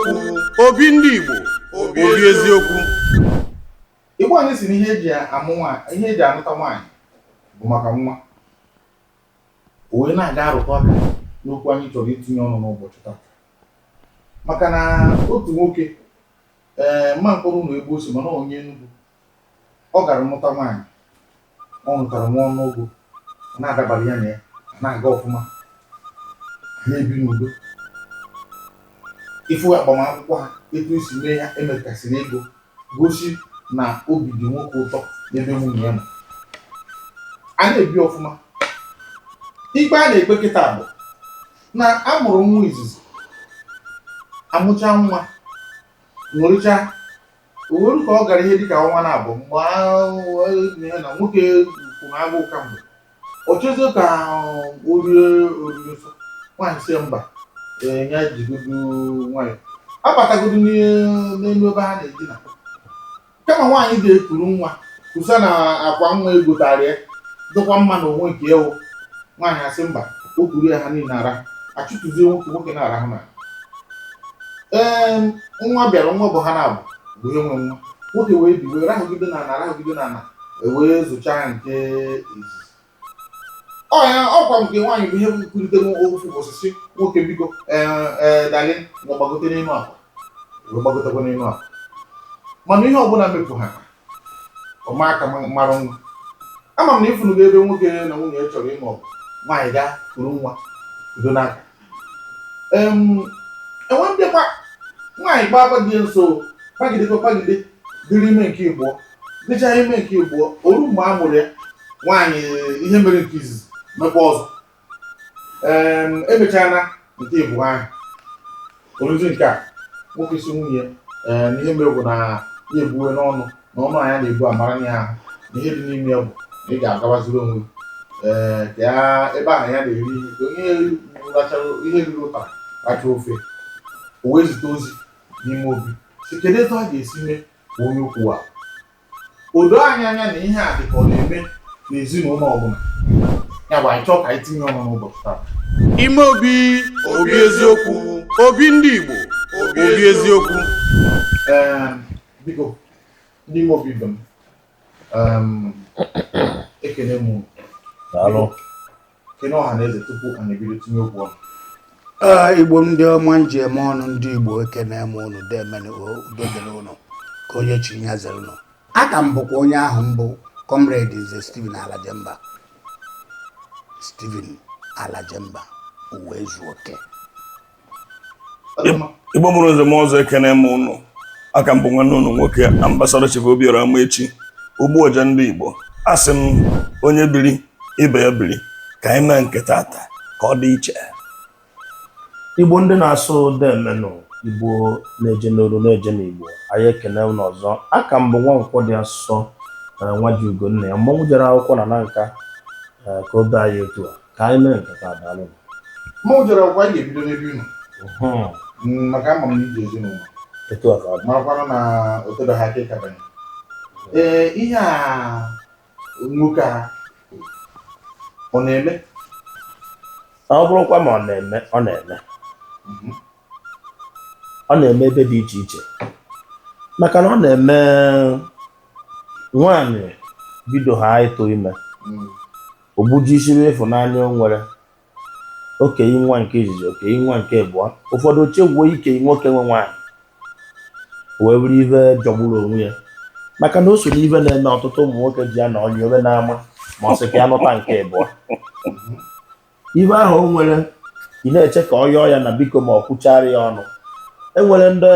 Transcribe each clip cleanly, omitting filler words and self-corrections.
eziokwu. Obi ndị Igbo, obi eziokwu. Igbo anyị si na ihe eji amụ nwaanyị, ihe eji anụta nwaanyị bụ maka nwa. O wee na-aga arụtụ aka n'okwu anyị chọrọ itinye ọnụ n'ụbọchị taa, maka na otu nwoke, ee, mma mkpụrụ na ebe o si, mana onye Enugu, ọ gara nụta nwaanyị. Ọ nụtara nwa ọnụụgụ na-adabara ya na ya na-aga ọfụma, na-ebi n'udo. Ịfụ agbamakwụkwọ ha, etu esi mee ya, emekasịrị ego gosi na obi dị nwoke ụtọ n'ebe nwunye ya nọ, a na-ebi ọfụma. Ikpe a na-ekpe kịta bụ na a mụrụ nwa izizi, amụcha nwa, ṅụrịcha oweru ka ọ gara ihe dịka ọnwa na-abụ mgbe ahụ na nwoke kwuru agụụ kamgbe, ọ chọzie ka o rie oriri nsọ. Nwaanyị sị mba, ee, ya jigodu nwayọ, abatagodu n'elu ebe ha na-edina. Kama nwaanyị ga-ekuru nwa kusa na akwa nwa egotara ya dịkwa mma na onwe nke ewu, nwaanyị asị mba, o kuru ya, ha niile ara achụtụzie nwoke, nwoke na-arahụ na ee nwa bịara. Nwa bụ ha na-abụ bụ ihe nwe nwa nwoke wee bi wee rahụgide na ana, rahụgide na ana, wee zụchaa nke izizi. Ọ ya ọkwa nke nwaanyị bụ ihe kwulitere ofu ụbọchị sị nwoke, biko, ee, darling, ma gbagote n'elu akwa, wee gbagotekwa n'elu akwa. Mana ihe ọbụla mepụ ha ọma aka mara nwa. Ama m na ịfụnụgo ebe nwoke na nwunye ya chọrọ ịnụ ọgụ, nwaanyị gaa kuru nwa udo n'aka. Enwe mbịakwa nwaanyị gbakwa dị nso, kpagidekwa kpagide, dịrị ime nke ịbụọ, dịcha ime nke ịbụọ. Oru mgbe a mụrụ ya, nwaanyị ihe mere nke izizi mekwa ọzọ. Emechana nke ịbụọ ahụ, oruzi nke a, nwoke si nwunye ya, ee, na ihe mere bụ na ya ebuwe n'ọnụ na ọnụ anya na-ebu amara ya ahụ, na ihe dị n'ime ya bụ na ị ga-agawaziri onwe gị, ee, ka ya ebe ahụ ya na-eri ihe, ka onye rachara ihe riri ụtara racha ofe. O wee zite ozi n'ime obi si kedu etu a ga-esi mee ka onye okwu a o doo anyị anya na ihe a dị ka ọ na-eme n'ezinụlọ ọbụla. Ya bụ, anyị chọọ ka anyị tinye ọnụ n'ụbọchị taa. Ime obi, obi eziokwu, obi ndị Igbo, obi eziokwu. Ee, biko, ndị ime obi ibe m, ekene m unu. Daalụ. Kene ọha na eze tupu anyị ebido tinye okwu ọnụ. Ee, Igbo ndị ọma nji eme ọnụ, ndị Igbo, ekene m unu. Demene, udo dịrị unu, ka onye chiri ya zere unu. Aka m bụkwa onye ahụ mbụ, Comrade Nze Stephen Alajemba, Stephen Alajemba, uwe ezu oke. Ọ dị mma. Igbo mụrụ nze m ọzọ, ekene m ụnụ. Aka mbụ nwanne ụnụ nwoke, Ambassador Chief Obiora Amaechi, Ogbuọja ndị Igbo. Asị m, onye biri ibe ya biri, ka anyị mee nke tata ka ọ dị iche. Igbo ndị na-asụ demenụ, Igbo na-eje n'olu na-eje n'Igbo, anyị ekene unu ọzọ. Aka m bụ Nwankwọ dị asọ na nwa ji ugo nna ya, mmọnwụ jere akwụkwọ na Nanka. Ee, ka obe anyị etu a ka anyị mee nke taa. Daalụ. Mmanwụ jere akwụkwọ, anyị ga-ebido n'ebe ị nọ. Maka ama m na iji ezinụlọ Etu a ka ọ dị. Marakwanụ na o tebeghị aka ịkabanye. Ee, ihe a nwoke a ọ na-eme? Ọ bụrụkwa ma ọ na-eme, ọ na-eme. Ọ na-eme ebe dị iche iche, maka na ọ na-eme nwaanyị bido ha ịtụ ime, ogbujisiri ịfụnanya o nwere, okenye nwa nke izizi, okenye nwa nke abụọ, ụfọdụ chegwuo ike nwoke nwe nwaanyị wee bụrụ ife jọgburu onwe ya, maka na o so n'ife na-eme ọtụtụ ụmụ nwoke ji anọ ọnya obe n'ama ma ọ sị ka ya nụta nke abụọ. Ife ahụ o nwere, ị na-eche ka ọ yọọ ya na biko, ma ọ kwuchara ya ọnụ. Enwere ndị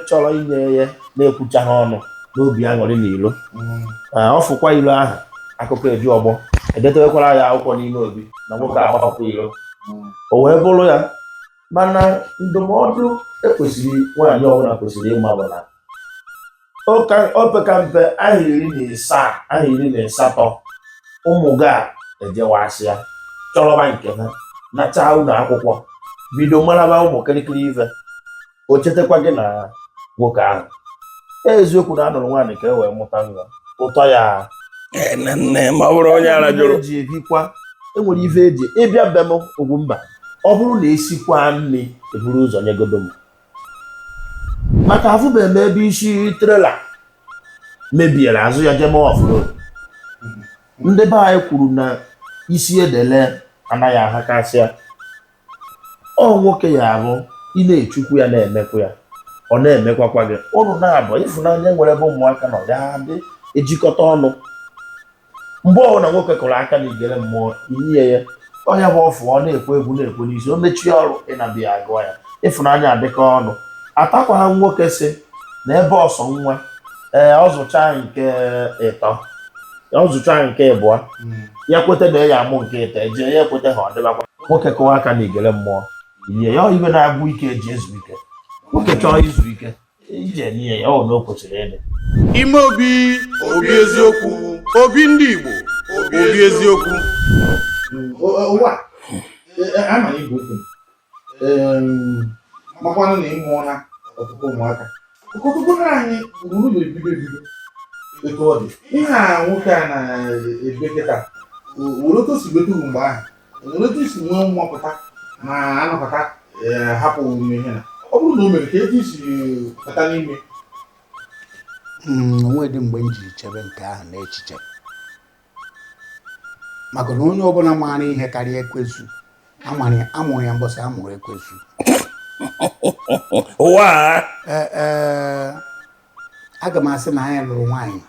chọrọ inye ya na-ekwucha ha ọnụ n'obi aṅụrị na ilo. Ọ fụkwa ilo ahụ, akụkọ eju ọgbọ edetewekwara ya akwụkwọ n'ime obi na nwoke agbapụkwa ilo. O wee bụrụ ya. Mana ndụmọdụ ekwesịrị nwaanyị ọbụla kwesịrị ịma bụ na o peka mpe ahụ 17, ahụ 18, ụmụ gị a ejewasịa chọrọba nke ha, nachaa ụlọ akwụkwọ, bido maraba ụmụ kịrịkịrị ife, o chetakwa gị na nwoke ahụ. Eziokwu na a nụrụ nwaanyị ka e wee mụta nwa, ụtọ ya. Ee, nne nne, ma ọ bụrụ onye ara jụrụ. Eji ebikwa, enwere ife eji ịbịa be m Ugwumba. Ọ bụrụ na esikwa nri, eburu ụzọ nyegodo m. Maka afụbeghị m ebe isi trailer mebiere azụ ya jeme off-road. Ndị be anyị kwuru na isi edele anaghị ahakasịa. Ọ nwoke ya abụ ị na-echukwu ya na-emekwa ya, ọ na-emekwakwa gị. Ụnụ na-abụ ịfụnanya nwere ebe ụmụaka nọ ya dị ejikọta ọnụ. Mgbe ọbụla nwoke kụrụ aka na igere mmụọ inye ya ọnya bụ ọfụ, ọ na-ekwe egwu na-ekwe n'isi, o mechie ọrụ ịnabịa agụọ ya, ịfụnanya adịkọ ọnụ. Atakwa ha nwoke si na ebe ọsọ nwa ee ọ zụcha nke ịtọ, ọ zụcha nke ịbụọ, ya kweta na ya amụ nke ịtọ, eje ya ekweta ha, ọ dịbakwa. Nwoke kụwa aka na igere mmụọ inye ya, ọ ibe na-agwụ ike eji ezu ike. Nwoke chọọ izu ike ije nye ya, ọ na o kwesịrị ịdị. Ime obi, obi eziokwu, obi ndị Igbo, obi eziokwu. Ụwa a ma igwe okwu makwanụ na ịmụọla ọtụtụ ụmụaka. Okokokoro anyị ruru na-ebido ebido etu ọ dị ihe a nwoke a na-ebe kịta were otu o si betu mgbe ahụ, were otu isi nwee nwapụta na anọkọta hapụ ihe na ọ bụrụ na o mere ka etu isi pụta n'ime. Onwe dị mgbe m jiri chebe nke ahụ n'echiche, maka na onye ọbụla maara ihe karịa ekwesu amụrụ ya mbọsị amụrụ ekwesu. Ụwa a. Ee, ee, aga m asị na anyị lụrụ nwaanyị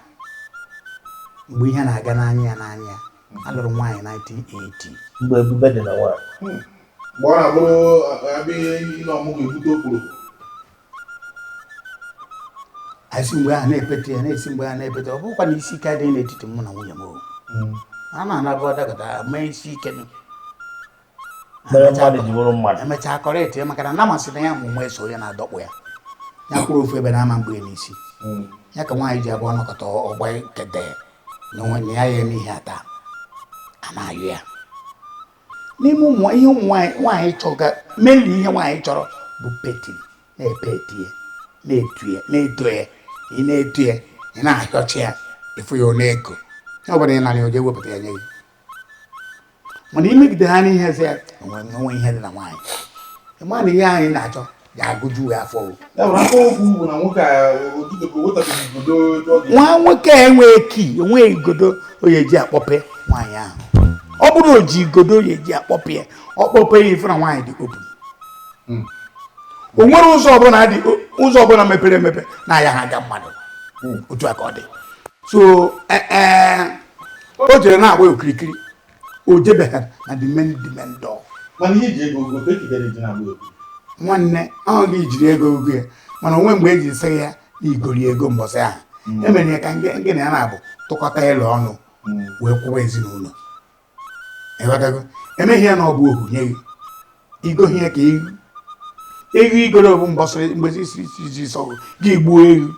mgbe ihe na-aga n'anya ya n'anya ya. Alụrụ nwaanyị 1980. Mgbe ebube dị na nwaanyị. Mgbe ọ na-abụrụ abịa ile ọmụgwọ ebute okporoko. Anyị si mgbe ahụ na-epete ya, na-esi mgbe ahụ na-epete. Ọ bụrụkwa na isi ike adịghị n'etiti mụ na nwunye m o. A na-anabụ adakọta mee isi ike nụ. Mere mmadụ ji bụrụ mmadụ. Emechaa correct ya, maka na namasị na ya mụ nwa eso onye na-adọkpụ ya, ya kwụrụ ofu ebe na-ama mgbe n'isi ya ka nwaanyị ji abụọ nọkọta ọgba kede na onwe na ya ya eme ihe ata a na-ayụ ya n'ime ụmụ ihe. Ụmụ nwaanyị nwaanyị chọga mainly, ihe nwaanyị chọrọ bụ petting, na-epeti ya, na-etu ya, na-eto ya. Ị na-eto ya, ị na-ahịọchi ya, ịfụ ya, ọ na-eko ya. Ọ bụla ị nara ya, o jee wepụta ya nye gị. Mana imegide ha n'ihe sị ya onwe onwe ihe dị na nwaanyị, ịma na ihe anyị na-achọ ga-agụju ya afọ o. Ya bụ aka okwu bụ na nwoke a ojidebe wetabeghị igodo etu ọ ga Nwa nwoke a enweghị key, enweghị igodo o ya eji akpọpe nwaanyị ahụ. Ọ bụrụ o ji igodo o ya eji akpọpe ya, ọ kpọpe ya, ifu na nwaanyị dị open. O nwere ụzọ ọbụla dị, ụzọ ọbụla mepere emepe na ya ha aga mmadụ. Otu a ka ọ dị. So ee, o jere na-agba okirikiri, o jebeghị na the main door. Mana ihe ji ego ogote ekikere ji na-agba okwu. Nwanne ahụ gị jiri ego ogo ya, mana onwe mgbe eji sị ya na igori ego mbọsị ahụ emere ya ka ngị na ya na-abụ tụkọta ịlụ ọnụ wee kwụwa ezinụlọ. Ịghọtago? Emeghị ya na ọ bụ ohu nye gị igohi ya ka ewu ewu igoro bụ mbọsị mgbe isi isi sọ gị gbuo ewu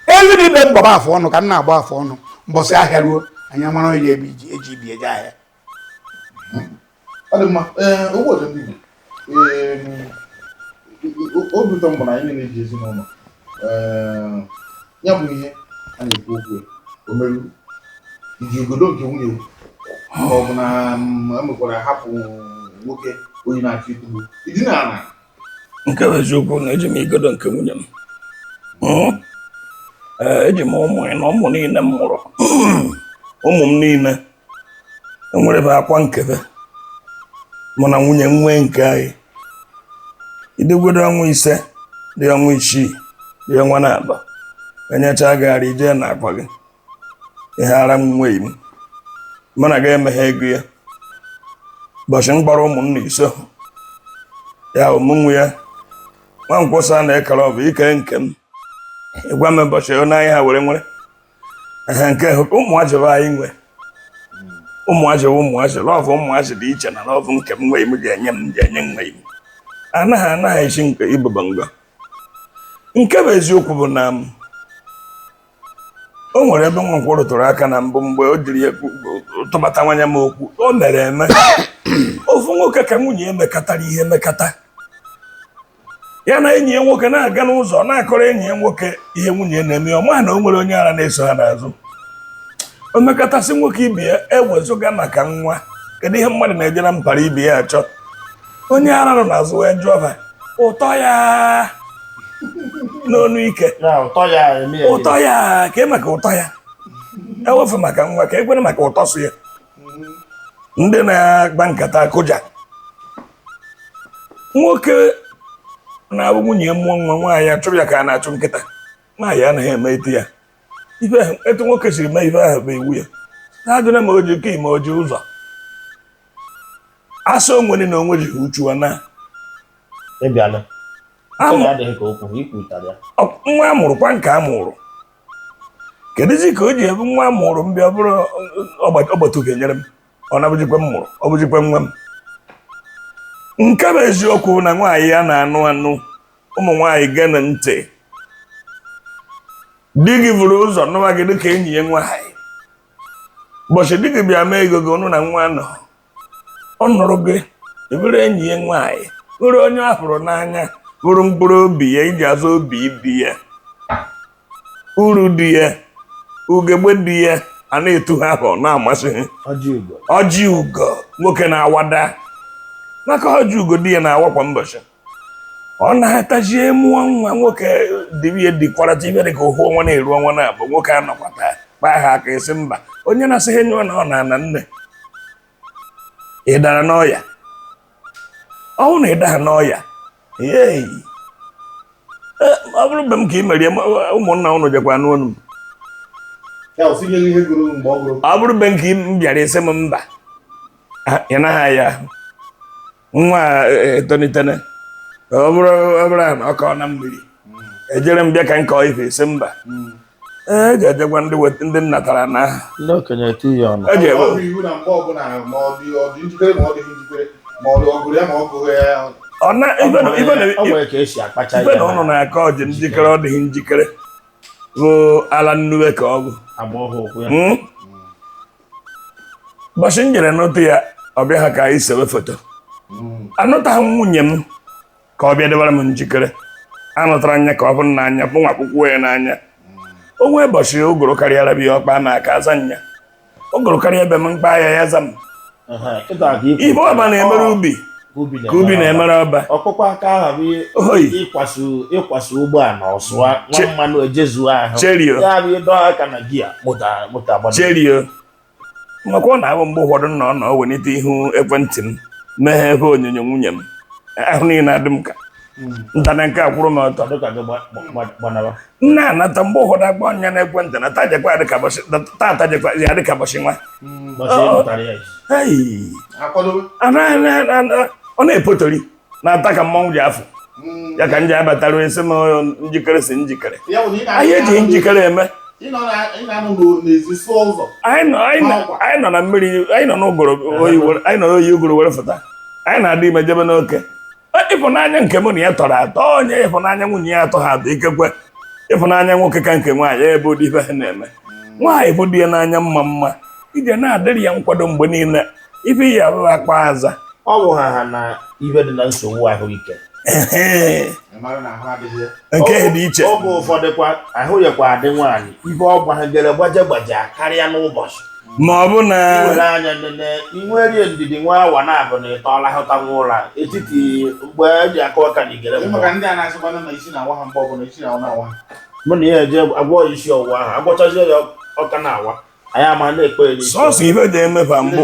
ewu dị ibe mgbaba afọ ọnụ ka m na-agba afọ ọnụ mbọsị ahịa ruo, anyị amara onye ebe iji eji ibi eje ahịa. Ọ dị mma. Ee, ogbu ọjọọ ndị Igbo. Ee, obi ụtọ m bụ na anyị niile ji ezinụlọ. Ee, ya bụ ihe a na-ekwu okwu ya, o merụ iji igodo nke nwunye m, ma ọ bụ na emekwara hapụ nwoke onye na-achọ itugbu idina ala. Nke bụ eziokwu na eji m igodo nke nwunye m. Ee, eji m ụmụ ya na ụmụ niile m mụrụ, ụmụ m niile enwere bụ akwa nkebe mụ na nwunye m nwee nke anyị. Idegwedo ọnwa 5 dị, ọnwa 6 dị, ọnwa na-aba enyecha gị ijee na akwa gị ihe ara m nweghị m mụ na gị emeghe ego ya. Ụbọchị m gbara ụmụnna ise ya bụ mụ nwe ya nwa nkwụsa na-ekere ọ bụ ike nke m ịgwa m ụbọchị onye anyị ha were nwere ehe nke ụmụazị bụ anyị nwe ụmụazị bụ ụmụazị. Love ụmụazị dị iche na love nke m nwe m ga-enye m ga-enye nwe m. Anaghị esi nke ibụba ngọ. Nke bụ eziokwu bụ na o nwere ebe Nwankwọ rụtụrụ aka na mbụ mgbe o jiri ya tụbata nwanye m okwu o mere eme. Ofu nwoke ka nwunye ya mekatara ihe mekata ya na enyi ya nwoke na-aga n'ụzọ, na-akọrọ enyi ya nwoke ihe nwunye ya na-eme. Ọ maghị na o nwere onye ara na-eso ha n'azụ. O mekọtasị nwoke ibe ya ewezụga maka nwa, kedu ihe mmadụ na-eje na mpara ibe ya achọ? Onye ara nọ n'azụ wee jụọ ha ụtọ ya. N'onu ike. Na ụtọ ya eme ya. Ụtọ ya ka e maka ụtọ ya ewefu maka nwa ka ekwere maka ụtọ so ya. Ndị na-agba nkata akụja nwoke na-abụ nwunye ya mụọ nwa, nwaanyị achụrụ ya ka a na-achụ nkịta. Nwaanyị anaghị eme etu ya. Ife ahụ, etu nwoke siri mee ife ahụ bụ iwu ya. Na-ajụna ma o ji ike ma o ji ụzọ asị onwere na onwe jighị uchu na ịbịala Amụ- adịghị ka okwu ikwutara ya. Nwa amụrụ kwa nke amụrụ, kedụzi ka o ji ebu nwa amụrụ m bịa bụrụ ọgbata uhie nyere m? Ọ na-abụjikwe m mụrụ, ọ bụjikwe nwa m. Nke bụ eziokwu na nwaanyị ya na-anụ anụ. Ụmụ nwaanyị, gee ntị. Di gị buru ụzọ nụwa gị dịka enyi ya nwaanyị. Ụbọchị di gị bịa mee ego gị, ọnụ na nwa nọ, ọ nụrụ gị, ị bụrụ enyi ya nwaanyị, bụrụ onye ọ hụrụ n'anya, bụrụ mkpụrụ obi ya iji azụ obi ibi ya, uru dị ya, ugegbe dị ya, a na-etu ha ahụ na-amasị ha. Ọjị ugo. Ọjị ugo nwoke na-awada maka ọjị ugo di ya na-awa kwa mbọchị. Ọ na-atajie mụọ nwa nwoke dịbie dịkwarata ibe dịka ohu ọnwa na-eru ọnwa na-abụ. Nwoke anọkwata kpaa ha aka esi mba. Onye na-asị ha nyụọ na ọ na-ana nne ị dara n'ọya. Ọ bụrụ na ị daha n'ọya, yei, ọ bụrụ mgbe m ka ị merie ụmụnna ụnụ jekwa n'onu m. Ya o sinye ihe gụrụ mgbe ọ gụrụ. Ọ bụrụ mgbe nke m bịara isi m mba, ị naghị ya ahụ nwa a, etolitene. Ọ bụrụ na ọ kọọ na mmiri ejere m bịa ka m kọọ ife isi mba. Ee, eji ejekwa ndị ndị nnatara na aha. Ndị okenye eti ya ọnụ. Eji Ọ ebe bụ iwu na mgbe ọbụla, ma ọ dị njikere ma ọ dịghị njikere, ma ọ dị ọ gụrụ ya ma ọ gụghị ya. Ọ na ife na Ọ nwere ka esi akpacha ife ya. Na ụnụ na-akọ ọ dị njikere, ọ dịghị njikere bụ ala nnuwe ka ọ bụ. Agba ọhụụ okwu ya. Ụbọchị m jere n'ụtụ ya, ọ bịa ha ka anyị sewe foto. Anụtaghị m nwunye m ka ọ bịa debara m njikere. Anụtara anya ka ọ bụrụ n'anya bụ nwa akwụkwọ ya n'anya. O nwee ụbọchị ụgụrụ karịara bịa ọkpa ma aka aza nya ụgụrụ karịa ebe m mkpa ya ya za m. Ehe, kịta ka ikwu. Ife ọba na-emere ubi ubi ka ubi na-emere ọba. Ọkpụkpọ aka ahụ bụ Oyi. ịkwasu ụgbọala ọsụa nwa mmanụ ejezuo ahụ. Cherio. Ya bụ ịdọ aka na gia moto moto agbado. Cherio, makwa ọ na-abụ mgbe ụfọdụ nọ nọ welite ihu ekwentị m meghe ebe onyonyo nwunye m ahụ niile adị m ka ntana nke akwụrụ m ọtọ. Dịka gị gbanara. M na-anata mgbe ụfọdụ akpọ nya n'ekwentị na tata jekwa ya dịka ụbọchị nwa. Ụbọchị ị mụtara ya isi. Hey! Akwadobe. Ọ na-epotori na-ata ka mmanwụ ji afụ ya ka m ji abatara esi m njikere si njikere. Ya bụ na ị na- Anyị eji njikere eme. Ị nọ ị na-anọ n'ezi sụọ ụzọ. Anyị nọ na mmiri, anyị nọ n'ụgụrụ oyi anyị nọ n'oyi ụgụrụ were fụta. Anyị na-adị ime jebe n'oke ịfụnanya nke mụ na ya tọrọ atọ. Onye ịfụnanya nwunye ya atọ ha atọ, ikekwe ịfụnanya nwoke ka nke nwaanyị ebe ụdị ife ha na-eme. Nwaanyị bụ di ya n'anya mma mma ije na-adịrị ya nkwado mgbe niile ife ya abụghị akpa aza. Ọ bụ ha ha na ibe dị na nsogbu ahụike. Ehe, Ị mara na ahụ adịghị ya. nke dị iche. Oge ụfọdụ kwa ahụ yakwa adị nwaanyị ife ọ gbagidere gbaje gbaje karịa n'ụbọchị. Ma ọ bụ na Iwere anya nene inwerie ndidi nwa awa na-abụ na ịtọọla hụta nwa ụra etiti mgbe eji akụ aka na igere. Ị maka ndị a na-asịkwana na isi na-awa ha mgbe ọbụla isi na-awa na-awa ha. Mụ na ya eje agwọ ya isi ọwụwa ahụ, agwọchazie ya ọka na-awa anyị ama na-ekpe ya n'isi. Sọsọ ife dị emefa mbụ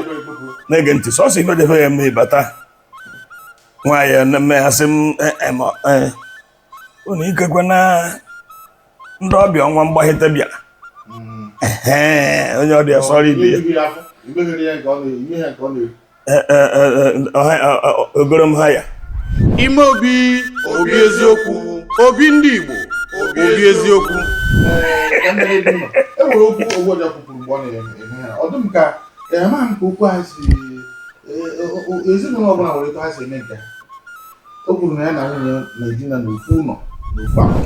na-ege ntị, sọsọ ife dị efe ya eme ịbata nwaanyị na-eme asị m ma unu ikekwe na ndị ọbịa ọnwa mgbahite bịara. Ehe, onye ọbịa sọrọ ibe ya. Ejughi ya afọ, imeghere ya nke ọ na-eri, ime ya nke ọ na-eri. Ogoro m ha ya. Ime obi, obi eziokwu, obi ndị Igbo, obi eziokwu. Ee, ka m mere ebe nọ. E nwere okwu Ogbuọja kwupụrụ mgbe ọ na-eme ya. Ọ dị m ka amaghị m ka okwu ha si ezinụlọ ọbụla nwere etu ha si eme nke ha. O kwuru na ya na nwunye na-edina n'ofu ụlọ, n'ofu akwa.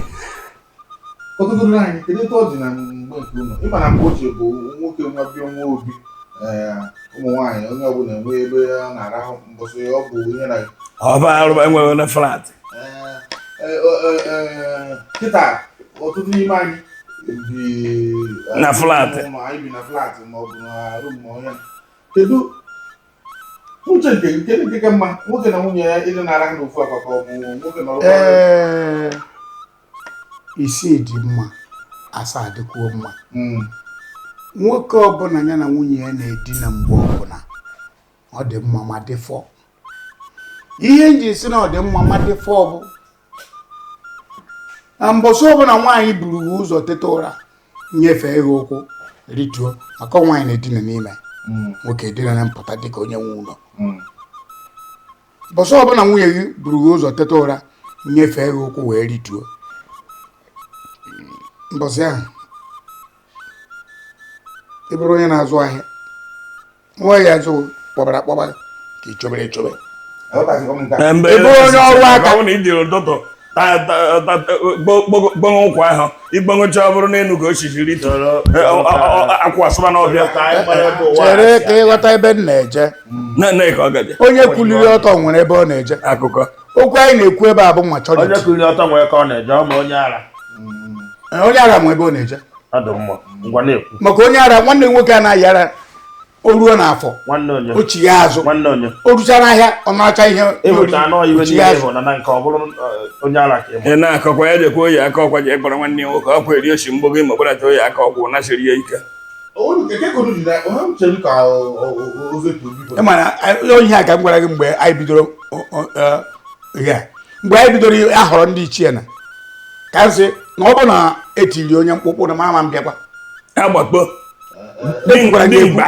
Kọtụgoro anyị, kedu etu ọ dị na mgbe nke ụlọ? Ịma na mgbe ochie bụ nwoke nwa bịa nwa obi, ee, ụmụ nwaanyị onye ọbụla enwe ebe a na-arahụ mbọsị ọ bụ ihe na Ọba arụba enweghị na flat. Ee, ee, kịta ọtụtụ n'ime anyị bi Na flat. Ma anyị bi na flat ma ọ bụ na room ma onye. Kedu uche nke gị, kedu nke ka mma, nwoke na nwunye ya ịdị na-arahụ n'ofu akwa ka ọ bụ nwoke nọrọ? Ee, Isii dị mma, asaa dịkwuo mma. Nwoke ọbụla ya na nwunye ya na-edina mgbe ọbụla, ọ dị mma ma dị fọ. Ihe m ji si na ọ dị mma ma dị fọ bụ na mbọsị ọbụla nwaanyị buru gị ụzọ teta ụra, nyefee gị ụkwụ rituo, maka nwaanyị na-edina n'ime, nwoke edina na mpụta dịka onye nwe ụlọ. Mbọsị ọbụla nwunye gị buru gị ụzọ teta ụra, nyefee gị ụkwụ wee rituo, mbọsị ahụ ị bụrụ onye na-azụ ahịa, nwa ya azụ kpọbara akpọba ka ị chobere echobe. Aghọtazikwa m nke a. Mgbe Ị bụrụ onye ọrụ aka. ọ bụrụ na ị jiri ụtụtụ gbanwe ụkwa ahụ, ịgbanwecha, ọ bụrụ n'elu ka o sisiri akwụ asụba n'ọbịa. Ka anyị mara ebe ụwa Chere a si ka ịghọta ebe m na-eje. Na na ka ọ gaje. Onye kwuliri ọtọ nwere ebe ọ na-eje. Akụkọ. Okwu anyị na-ekwu ebe a bụ Onye maturity. kụrụ ọtọ nwere ka ọ na-eje, ọ ma onye ara. Onye ara nwe ebe ọ na-eje. Ọ dị mma, ngwa na-ekwu. Maka onye ara, nwanne m nwoke anaghị ara, o ruo n'afọ, Nwanne onye? o chigha azụ. Nwanne onye? O ruchara ahịa, ọ na-acha ihe. Ịhụcha anọ iwe O chigha niile azụ. ịhụ na na nke ọ bụrụ onye ara ka ịma. Ị na-akọkwa ya, jekwa oyi aka ọkwa, jee kpọrọ nwanne ya nwoke ọkwa eri osi mgbogo ma gbadata oyi aka ọgwụ nasịrị ya ike. Nke ka unu ji na onye m chere ka ozetu obi Ị ma na ihe a ka m gwara gị mgbe anyị bidoro ihe a. Mgbe anyị bidoro ahọrọ ndị ichie na ka m sị na ọ bụ na etiri onye mkpụkpụ na mama m bịakwa. Agbakpo. Ekwukwara m ya ekwu. Dimkpa.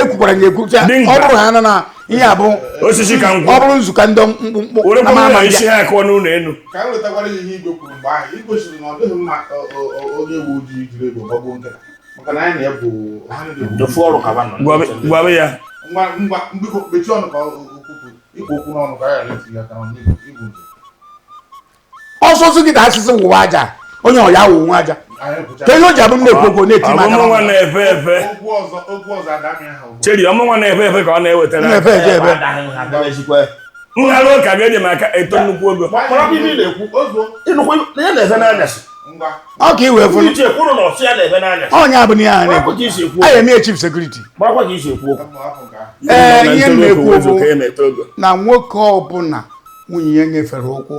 Ekwukwara m ya ekwu sị, Dimkpa. ọ bụrụ ha nọ na ihe a bụ Osisi ka nkwụ. Ọ bụrụ nzukọ ndị mkpụmkpụ Were na mama na m isi bịa. ha akụọ n'ụlọ elu. Ka m wetakwara ya ihe igwe kwuru mgbe ahụ, i gosiri na ọ dịghị mma onye uwe ojii jiri egbe gbagbuo nkịta, maka na anyị na ya bụ ha niile bụ Ofu ọrụ ka ba nọ. Gwabe ya. Ngwa ngwa, biko mechie ọnụ ka okwupụ ikwu okwu n'ọnụ ka a ghara itinye aka n'ọnụ igbu nze. Ọsọsọ gị ka asịsị wụwa aja, onye ọya wụ nwa aja. Anyị kwucha. Ka ihe o ji abụ m na-ekwu okwu na-eti m aka Ọmụmụ nwa n'ọnụ. na-efe efe. Okwu ọzọ, okwu ọzọ adamị aha ugbu a. Cheri ọmụ nwa na-efe efe ka ọ na-ewetara. Na-efe efe efe. Nharụ ụka ga-eji m aka eto nnukwu ogo. Marakwa ibe ị na-ekwu. Ozuo. Ịnụkwa na ya na-efe n'anyasị. Ngwa. Ọ ka i wee fụrụ. Ndị ichie kwuru na ọsị ya na-efe n'anyasị. Ọnya bụ na ihe a na-ekwu. Marakwa ka isi ekwu A okwu. eme ya chief security. Marakwa ka isi ekwu okwu. Hapụ hapụ nke ahụ. Ee, Na ihe m ntoro na-ekwu ogo bụ ka ya na-eto ogo. na nwoke ọbụla nwunye ya nyefere ụkwụ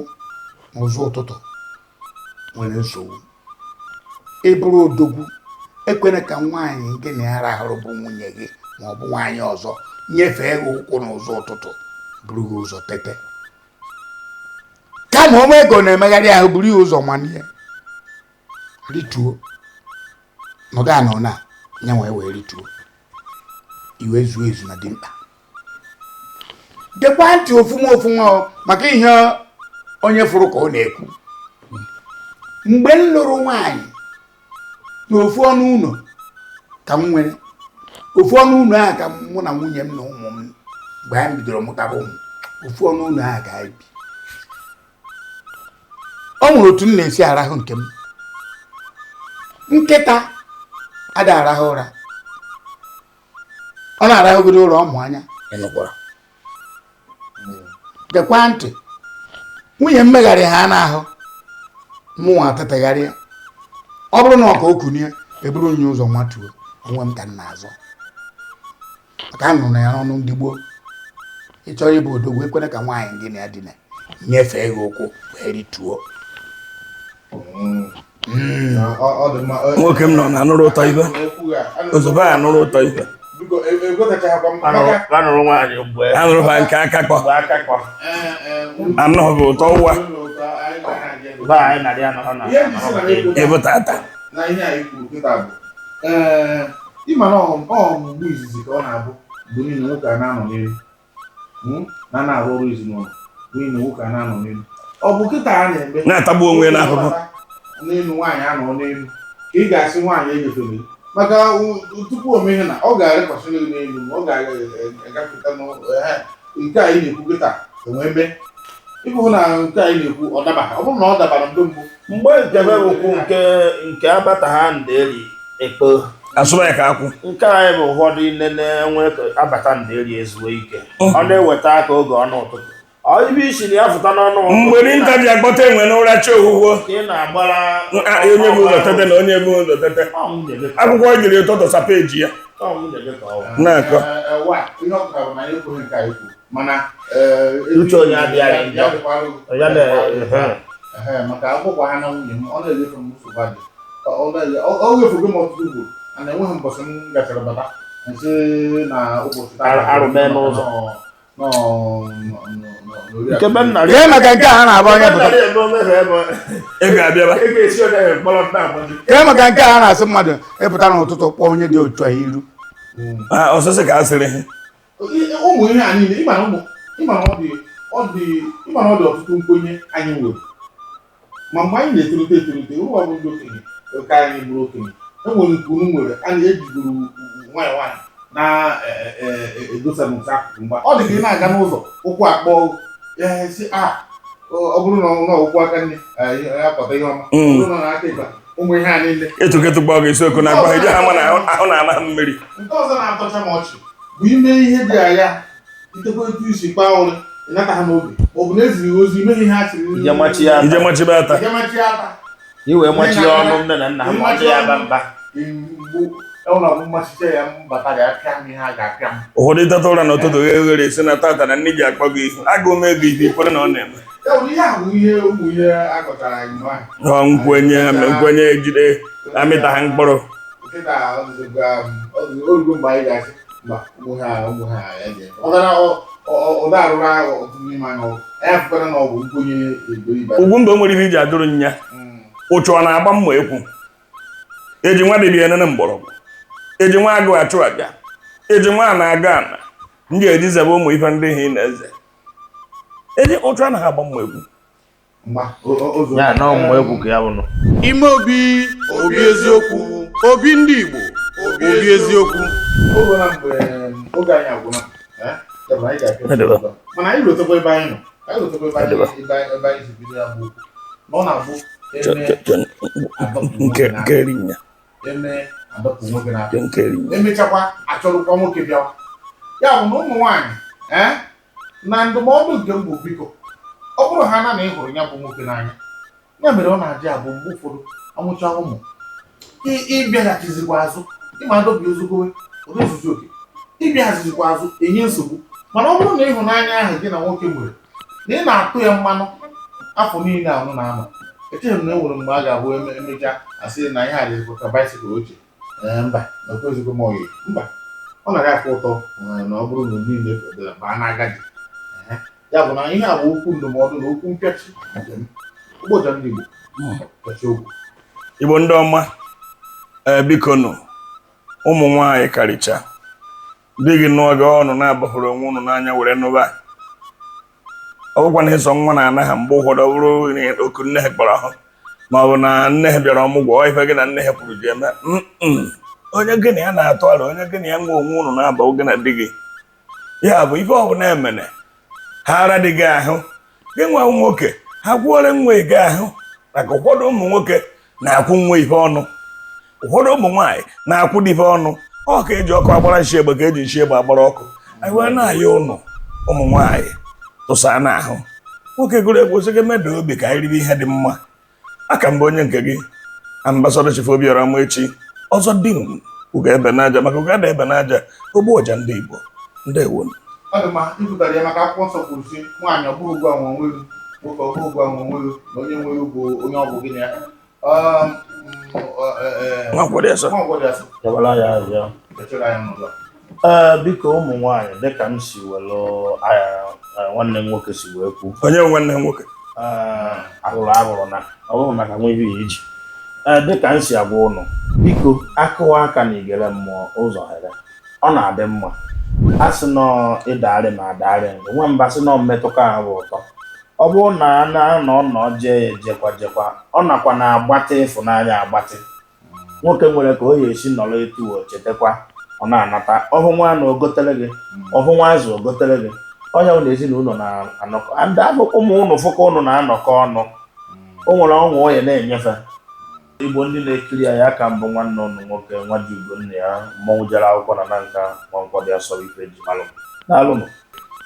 n'ụzọ ụtụtụ nwere nsogbu. Ị bụrụ odogwu, ekwere ka nwaanyị gị na ya rahụrụ bụ nwunye gị ma ọ bụ nwaanyị ọzọ nyefee gị ụkwụ n'ụzọ ụtụtụ, buru gị ụzọ tete, kama onwe ego na-emegharị ahụ, buru ya ụzọ manie rituo, nọdụ anọ na ya wee wee rituo, iwe zuo ezu na dimkpa. Gekwa ntị ofuma ofuma o, maka ihe onye fụrụ ka ọ na-ekwu. Mgbe m lụrụ nwaanyị, n'ofu ọnụ ụlọ ka m nwere, ofu ọnụ ụlọ ahụ ka mụ na nwunye m na ụmụ m, mgbe anyị bidoro mụtaba ụmụ, ofu ọnụ ụlọ ahụ ka anyị bi. O nwere otu m na-esi arahụ nke m. Nkịta ada arahụ ụra, ọ na-arahụgide ụra ọmụ anya. Ịnụkwara. Gekwa ntị, nwunye m megharị ha n'ahụ, mụnwa atetagharịa. Ọ bụrụ na ọ ka o kunie, eburu nye ụzọ nwatuo onwe m ka m na-azọ, maka a nụrụ ya n'ọnụ ndị gboo: ị chọrọ ịbụ odogwu, ekwere ka nwaanyị gị na ya dina nyefee gị ụkwụ wee rituo. Ọ dị mma. Nwoke m nọ na anụrụ ụtọ ibe. Okwu a, Ozugbo a anụrụ ụtọ ibe. Biko, ekwetachaghịkwa m maka Anụrụ nwaanyị mgbe Anụrụ ha nke aka kpọ. mgbe aka kpọ. Anụghị ụtọ ụwa. Mgbe anyị narị anọ na Ihe ndị si na na-ekwu Ịbụ tata. Na ihe anyị kwuru kịta bụ ịma na ọ mgbe izizi ka ọ na-abụ mgbe niile nwoke a na-anọ n'elu, na na-arụ ọrụ ezinụlọ, mgbe niile nwoke a na-anọ n'elu, ọ bụ kịta a na-eme Na-atagbu onwe ya n'ahụhụ. N'elu nwaanyị anọ n'elu ka ị ga-asị nwaanyị enyefere gị, maka tupu o mee ihe na ọ ga-arịkwasịrị gị n'elu, ma ọ ga-agafeta nke anyị na-ekwu kịta enwee mee ịbụ na nke anyị na-ekwu ọ dabaghị. Ọ bụrụ na ọ dabara mgbe mbụ. Mgbe nke be bụkwu nke abata ha nderi ekpo. Asụba ya ka akwụ. Nke anyị bụ ụfọdụ nene nwe abata nderi ezuo ike, ọ na-eweta aka oge ọnụ ụtụtụ, ọ ibe isi na ya fụta n'ọnụ ụtụtụ. Mgbe dinta ji akpọta enwe n'ụra chi owuwo. Ka ị na-agbara. Onye bụ ụzọ tete na onye bụ ụzọ tete. Ọ nwunye gị ka Akwụkwọ ejiri ụtụtụ sa peji ya. ọ nwunye gị ka ọ bụ. Na-akọ. Wa ihe ọ pụtara bụ na anyị ekwughị nke anyị kwuru, mana Uche onye adịghị anyị njọ. ya dịkwara gị. Ya na ehe. Ehe, maka akwụkwọ ha na nwunye m, ọ na-enyefe m nsogbu adị. Ọ ghefugo m ọtụtụ ugboro, ana enweghị mbọsị m gachara bata nsị na ụbọchị taa. Arụ mee n'ụzọ. Nọ Nke be nna Kee maka nke a na-agba onye pụta. Ego abịaba. Ego esi onye ahụ mkpọrọ ndị agbaji. Kee maka nke a na-asị mmadụ ịpụta n'ụtụtụ kpọọ onye dị otu a iru. Ah, ọsịsị ka asịrị ha. Ụmụ ihe a niile, ịma na ụmụ, ịma na ọ dị ọ dị ịma na ọ dị ọtụtụ nkwenye anyị nwere, ma mgbe anyị na-etolite etolite, ụmụ ọ bụ ndị okenye ka anyị bụrụ okenye, enwere nke unu nwere a na-ejigoro nwayọ nwayọ na-edosa n'ụsọ akụkụ. Mgbe ọ dị ka ị na-aga n'ụzọ, ụkwụ akpọ ya, sị a ọ bụrụ na ọ na ụkwụ aka nne ya pụta ihe ọma, ọ bụrụ na ọ na aka ịkpa, ụmụ ihe a niile. Ịtụkịtụ gbaa gị isiokwu na akpa ije ha ma na ahụ na-ana ha mmiri. Nke ọzọ na-atọcha m ọchị bụ ime ihe dị anya itekwa etu isi kpaa ụrị ịnata ha n'obi, ma ọ bụ na eziri ozi ime ihe ha siri. Ije machi ya. Ije machibe ata. Ije machi ata. Iwe machi ọnụ nne na nna ha ma ọ dị ya ba mba. Mgbu ọ na-abụ mmachicha ya mbata ga-apịa m ihe a ga-apịa m. Ụfọdụ tata ụra n'ụtụtụ ghe oghere si na tata na nne ji akpọ gị ihu agụ m ego ife ikwere na ọ na-eme. Ya bụ ihe a bụ ihe ụmụ ihe a kọchara anyị mgbe ahụ. Ọ nkwenye nkwenye ejide amịta ha mkpụrụ. Nkịta ọdịzikwa orugo mgbe anyị ga-asị mba, ụmụ ha ụmụ ha ya ji eme. Ọ gara ọ arụrụ ahụ ọtụtụ n'ime anyị ọrụ anyị afụkwara na ọ bụ nkwenye eberibe. Ugwu mba o nwere ihe iji adụrụ nya. Ụchụ ọ na-agba mma ekwu. Eji nwa dibịa enene mgbọrọgwụ. Eji nwa agụ achụ aja. Eji nwa na-aga ana. Ndị eji zebe ụmụ ife ndị ha ị na-eze. Eji ụchụ anaghị agba mma ekwu. Mgba ụzọ Ya na ọmụ egwu ka ya bụ nụ. Ime obi, obi eziokwu, obi ndị Igbo, obi eziokwu. Oge na mgbe oge anyị agwụla, eh, ya bụ na anyị ga-apịa Edeba. nsogbu. Mana anyị rotekwa ebe anyị nọ, anyị rotekwa ebe anyị Edeba. ebe anyị si bido ya bụ okwu na ọ na-abụ eme Nke nke eri nya. eme adọpụ nwoke na Nke nke eri nya. emechakwa achọrọkwa nwoke bịawa. Ya bụ na ụmụ nwaanyị, ee, na ndụmọdụ nke m bụ, biko, ọ bụrụ ha na na ị hụrụ ya bụ nwoke n'anya, ya mere ọ na-adị abụ mgbe ụfọdụ amụcha ụmụ, ịbịaghachizikwa azụ, ịma adọbi ozugbo ụdị ozuzu oke ịbịaghachizikwa azụ enye nsogbu. Mana ọ bụrụ na ịhụnanya ahụ gị na nwoke nwere, na ị na-atụ ya mmanụ afọ niile ahụ na-anọ, echeghị m na e nwere mgbe a ga-abụ emechaa asị na ihe a dịzikwa ka bicycle ochie. Ee, mba, na okwezikwa m oyi, mba, ọ na-aga afọ ụtọ na ọ bụrụ na niile bịara baa n'agadi. Ehe. Ya bụ na ihe a bụ okwu ndụmọdụ na okwu mpịachi nke m. Ụbọchị ndị Igbo pịachi okwu. Igbo ndị ọma, ee, biko nụ, ụmụ nwaanyị karịcha di gị nụọ gị ọnụ na-abahụrụ onwe unu n'anya were nụba. Ọ bụkwa na ịsọ nwa na-ana ha mgbe ụfọdụ, ọ bụrụ na oku nne ha kpọrọ ahụ ma ọ bụ na nne ha bịara ọmụgwọ, ọ ife gị na nne ha kwuru ji eme. Mm-mm. Onye gị na ya na-atụ aro, onye gị na ya nwe onwe unu na-aba oge na di gị, ya bụ ife ọbụla emene ha ara dị gị ahụ, gị nwa nwoke ha kwuore nwa ị gị ahụ, maka ụfọdụ ụmụ nwoke na-akwụ nwa ife ọnụ, ụfọdụ ụmụ nwaanyị na-akwụ dị ife ọnụ. Ọ ka eji ọkụ agbara nshi egbe, ka eji nshi egbe agbara ọkụ. Anyị wee na-ayọ ụnụ ụmụ nwaanyị tụsa n'ahụ nwoke gụrụ egwu sị gị meda obi ka anyị ribe ihe dị mma. Aka mbụ onye nke gị, Ambassador Chief Obiora Amaechi, ọzọ di m ugo ebe n'aja, maka ugo ada ebe n'aja, ogbu ọja ndị Igbo. Ndewo. Ọ dị mma ikwutara ya, maka akwụkwọ nsọ kwuru sị nwaanyị ọ bụghị ụgwọ anwa onwe gị, nwoke ọ bụghị ụgwọ anwa onwe gị, na onye nwe bụ onye ọ bụ gị na ya. Nwa nkwado ya sọ. Nwa nkwado ya sọ. Yabala ya ahịa. Echere anyị n'ụzọ. Ee, biko, ụmụ nwaanyị, dịka m si were nwanne m nwoke si wee kwu. Onye nwe nwanne m nwoke? Ee, ahụrụ ahụrụ na ọ bụrụ maka nwa ihe iji, ee, dịka m si agwa ụnụ, biko, akụwa aka na igere mmụọ ụzọ ghere, ọ na-adị mma. A sị nọ ịdagharị ma adagharị nwamba sị nọ mmetụka ahụ bụ ụtọ. Ọ bụrụ na a na-anọ nọ jee ya ejekwa jekwa, ọ nakwa na-agbatị ịfụnanya agbatị. Nwoke nwere ka o ya esi nọrọ etu o chetakwa, ọ na-anata ọhụ nwa na ogotere gị, ọhụ nwa azụ ogotere gị. Onye bụ na ezinụlọ na-anọkọ ndị ahụ, ụmụ ụnụ fụkọ, ụnụ na-anọkọ ọnụ, o nwere ọṅụ ọ ya na-enyefe. Igbo ndị na-ekiri ya, ya ka mbụ nwanne ụnụ nwoke, nwa ji ugo nna ya, mmọnwụ jere akwụkwọ na nanka nwankwọ dị asọ ife ji malụ. Daalụnụ.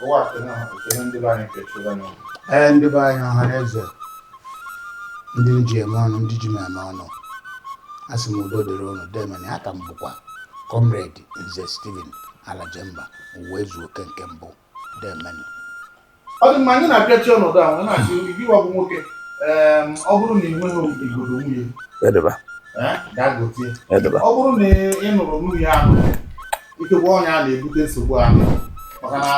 Ụwa ekene ndị be anyị kechiri anyị. Ee, ndị be anyị, ọha na eze, ndị ji eme ọnụ, ndị ji m eme ọnụ, a sị m udo dịrị ụnụ. Demene aka m bụkwa Comrade Nze Steven Alajemba, ụwa ezu oke nke mbụ. Demene. Ọ dị mma, anyị na-apịachi ọnọdụ ahụ, na-asị gị nwa bụ nwoke, Ọ bụrụ na ị nweghị igodo nwunye, Edeba. gaa gotie. Edeba. Ọ bụrụ na ị nụrụ nwunye ahụ, ikekwe ọnya a na-ebute nsogbu ahụ, maka na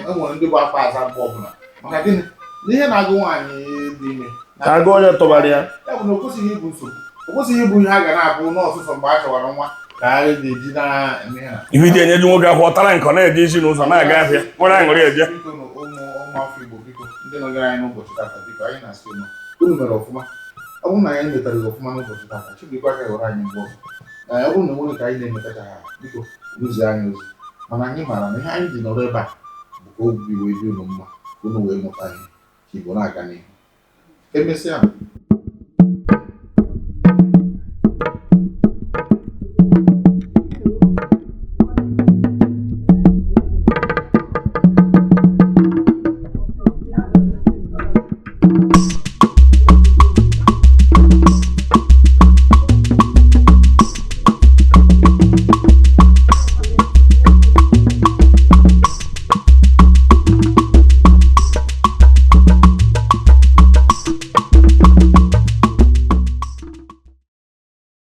e nwere ndị bụ akpa aza mgbe ọbụla. Maka gịnị? Na ihe na-agụ nwaanyị dị ime Ka agụ onye tụbara ya. Ya bụ na o kwesịghị ịbụ nsogbu, o kwesịghị ịbụ ihe a ga na-abụ n'ọsụsọ mgbe a chọwara nwa ka a ga-eji na-eme ha. Ife iji enyeju nwoke ahụ, ọ tara nkọ na-eje isi n'ụzọ na-aga ahịa nwere aṅụrị eje. Biko na ụmụ ụmụafọ Igbo, biko, ndị nọgara anyị n'ụbọchị tata, biko, anyị na-asị unu, unu mere ọfụma. Ọ bụrụ na anyị metara gị ọfụma n'ụbọchị tata, Chibụikwa aka ghọrọ anyị mgbe ọzọ. Na ọ bụrụ na enweghị ka anyị na-emetacha ha, biko rụzie anyị ozi. Mana anyị maara na ihe anyị ji nọrọ ebe a bụ ka obi wee dị unu mma, ka unu wee mụta ihe, ka Igbo na-aga n'ihu. Emesịa.